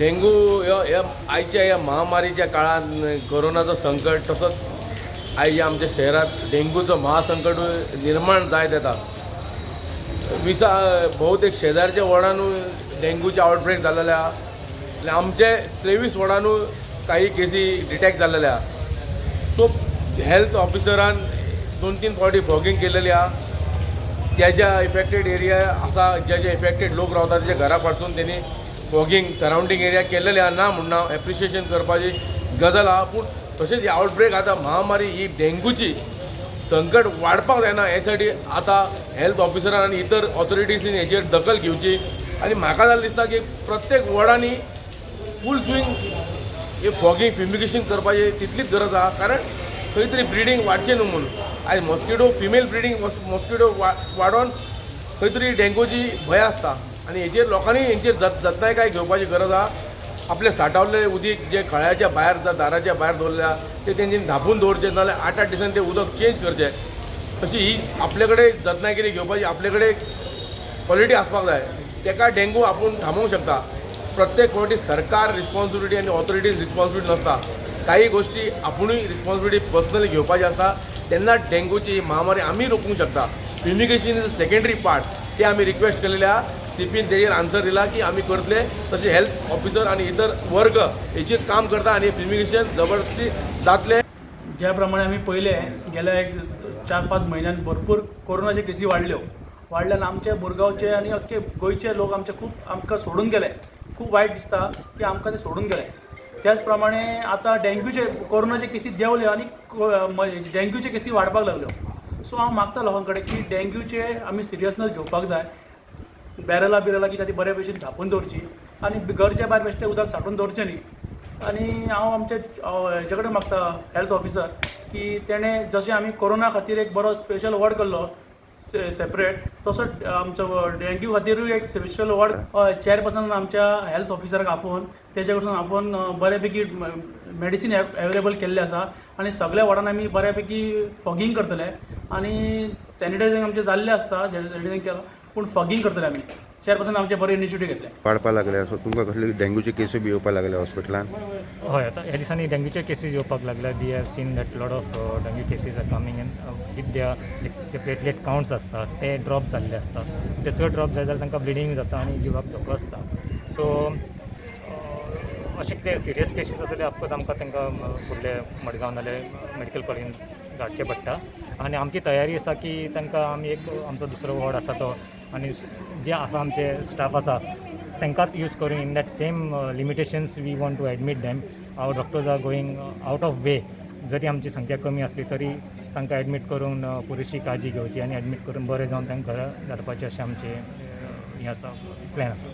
Dengue ह्या आयच्या ह्या महामारीच्या काळात कोरोनाचो संकट, तसोच आयज आमच्या शहरात डेंगूचो महासंकट निर्माण जायत येता. विसा बहुतेक शेजारच्या वॉर्डानूय डेंगूचे आउटब्रेक जाल्लेले आहा आनी आमचे 23 वॉर्डानूय काही केसी डिटेक्ट जाल्लेले आहा. सो हेल्थ ऑफिसरान 2-3 फावटी फॉगिंग केलेली आहा. ज्या ज्या इफेक्टेड एरिया आसा, जे जे इफेक्टेड लोक रावता तेच्या घरा पासून तेणी फॉगिंग सरावंडींग एरिया केलेले आहा. ना म्हणना, एप्रिशिएशन करपाची गजाल आहा, पूण तशेंच ही आउटब्रेक आतां महामारी ही डेंगूची संकट वाडपाक जायना हे साठी आतां हेल्थ ऑफिसरान आनी इतर ऑथॉरिटीजीन हेचेर दखल घेवची. आनी म्हाका जाल्यार दिसता की प्रत्येक वॉर्डांनी फूल स्विंग हे फॉगिंग फ्युमिगेशन करपाची तितलीच गरज आहा, कारण खंय तरी ब्रिडींग वाडचें न्हू म्हणून. आयज मॉस्किटो, फिमेल ब्रिडींग मॉस्किटो वाडोन खंय तरी डेंगूची भंय आसता आनी हेचेर लोकांनी हेंचेर जतनाय काय घेवपाची गरज आहा. आपले साठावल्ले उदीक जे खळ्याच्या भायर जावं दाराच्या भायर दवरल्या ते तेंच्यांनी धांपून दवरचें, नाजाल्यार 8-8 दिसांनी तें उदक चेंज करचें. तशी ही आपले कडेन जतनायगिरी घेवपाची आपले कडेन क्वॉलिटी आसपाक जाय. तेका डेंगू आपूण थांबोवंक शकता. प्रत्येक फावटी सरकार रिस्पॉन्सिबिलिटी आनी ऑथॉरिटीज रिस्पॉन्सिबिलिटी नासता, काही गोश्टी आपुणूय रिस्पॉन्सिबिलिटी पर्सनली घेवपाची आसता, तेन्ना डेंगूची महामारी आमी रोखूंक शकता. Fumigation is secondary part. ते आमी रिक्वेस्ट केलेले आहा. सीपीन तेजेर आन्सर दिला की आमी करतले. तशें हेल्थ ऑफिसर आनी इतर वर्ग हेचेर काम करता आनी फ्युमिगेशन जबरदस्ती जातलें. ज्या प्रमाणे आमी पळयलें, गेल्या एक 4-5 म्हयन्यान भरपूर कोरोनाचे केसी वाडल्यो. वाडल्यान आमचे मुरगांवचे आनी अख्खे गोंयचे लोक आमचे खूब आमकां सोडून गेले. खूब वायट दिसता की आमकां ते सोडून गेले. त्याच प्रमाणे आतां डेंग्यूचे, कोरोनाचे केसी देंवल्यो आनी डेंग्यूचे केसी वाडपाक लागल्यो. सो हांव मागता लोकां कडेन की डेंग्यूचे आमी सिरियसनेस घेवपाक जाय. बॅरलां बिरलां कितें ती बऱ्या भशेन धांपून दवरची आनी गरजे भायर बेश्टें उदक सांठोवन दवरचें न्ही. आनी हांव आमचे हेजे कडेन मागता, हेल्थ ऑफिसर, की तेणें जशें आमी कोरोना खातीर एक बरो स्पेशल वॉर्ड केल्लो सेपरेट, तसो आमचो डेंग्यू खातीरूय एक स्पेशल वॉर्ड. हय, चेअरपर्सन आमच्या हेल्थ ऑफिसराक आपोवन, तेजे कडसून आपोवन बऱ्या पैकी मेडिसीन एवेलेबल केल्लें आसा आनी सगळ्या वॉर्डान आमी बऱ्या पैकी फॉगिंग करतले आनी सॅनिटायझींग आमचें जाल्लें आसता, सॅनिटायझींग केलां, पूण फॉगिंग करतले आमी. चेअरपर्सन आमचे बरे इनिशिएटीव घेतले. वाडपाक लागल्या, सो तुमकां कसली डेंगूचे केसी बी येवपाक लागले हॉस्पिटलान? हय, आतां ह्या दिसांनी डेंग्यूचे केसीस येवपाक लागल्या. We have seen that lot of dengue cases are coming in with their J platelet counts आसता ते ड्रॉप जाल्ले आसता. ते चड ड्रॉप जायत जाल्यार तांकां ब्लिडींग जाता आनी जिवाक धोको आसता. सो अशें कितें सिरियस केसीस आसा जाल्यार ऑफकोर्स आमकां तांकां फुडले मडगांव नाल्यार मेडिकल कॉलेजीन धाडचें पडटा. आनी आमची तयारी आसा की तांकां आमी एक आमचो दुसरो वॉर्ड आसा तो आनी जे आसा आमचे स्टाफ आसा तांकांच यूज करून in that same limitations we want to admit them. Our doctors are going out of way. जरी आमची संख्या कमी आसली तरी तांकां एडमीट करून पुरेशी काळजी घेवची आनी एडमीट करून बरें जावन तांकां घरा धाडपाचें अशें आमचें हें आसा, प्लॅन आसा.